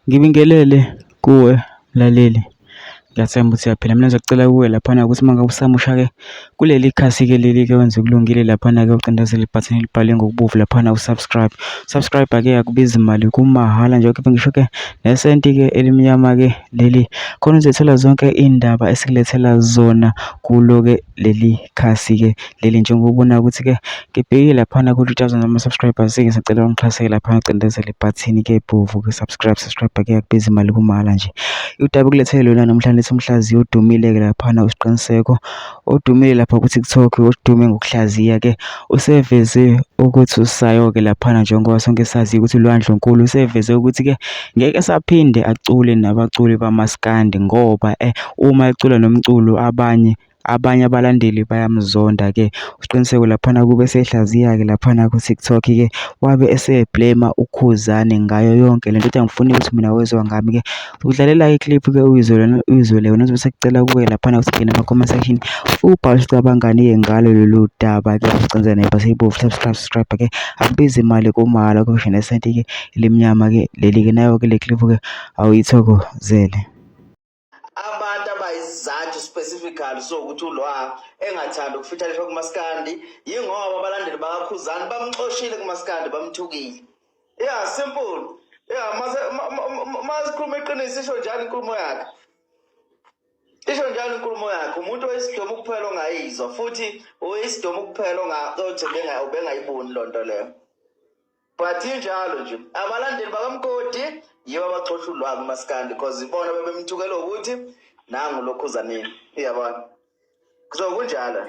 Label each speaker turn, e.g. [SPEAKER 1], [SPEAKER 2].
[SPEAKER 1] Ngibingelele kuwe mlaleli, ngiyathemba ukuthi uyaphila. Mina ngizokucela kuwe laphana ukuthi uma ngabe usamusha-ke kuleli khasi-ke leli-ke wenze kulungile laphana-ke ucindezela ibhathini elibhalwe ngokubomvu laphana u-subscribe. Subscribe-ke akubizi imali, kumahhala nje, kepha ngisho-ke nesenti-ke elimnyama-ke leli khona uzothola zonke iy'ndaba esikulethela zona kulo-ke leli khasi-ke leli. Njengokubona ukuthi-ke ngibhekile laphana ku-3,000 ama-subscribers-ke ngisacela ungixhase laphana ucindezela ibhathini-ke ebomvu-ke subscribe-ke akubizi imali, kumahhala nje. Udaba ukulethele lona namhlanje lithi umhlaziyi odumile-ke laphana usiqiniseko odumile lapha ku-TikTok, odume ngokuhlaziya-ke useveze ukuthi usayo-ke laphana njengoba sonke sazi ukuthi uLwandlunkulu useveze ukuthi-ke ngeke saphinde acule nabaculi bamaskandi ngoba uma ecula nomculo abanye abalandeli bayamzonda-ke. Usiqiniseko laphana kube sehlaziya-ke laphana ku-TikTok-ke wabe eseblema uKhuzani ngayo yonke le nto. Kodwa angifuni ukuthi mina wezwa ngami-ke udlalela ikliphu-ke uyizwe leyo nazobe sekucela kuwe laphana ukuthi ngene ama-comment section ubhale usicabangani-ke ngalo lolu daba-ke ucindezela nebhathini elibomvu subscribe-ke akubizi imali, kumahhala kusho nesenti-ke elimnyama-ke leli-ke. Nayo-ke le kliphu-ke awuyithokozele.
[SPEAKER 2] Abantu abayizathu specifically sokuthi ulwa engathanda ukufithaniswa kuMaskandi yingoba abalandeli bakaKhuzani bamxoshile kuMaskandi, bamthukile. Yeah, simple. Yeah, masikhuluma iqiniso isho njalo inkulumo yakhe. Isho njalo inkulumo yakhe. Umuntu oyisidomo kuphela ongayizwa futhi oyisidomo kuphela ongathi bengayiboni lo nto leyo. But injalo nje abalandeli bakamgodi yibo abaxosha ulwa kuMaskandi because ibona bebemthukela ukuthi nangu lo Khuzanini. Iyabona. Kuzokunjalo.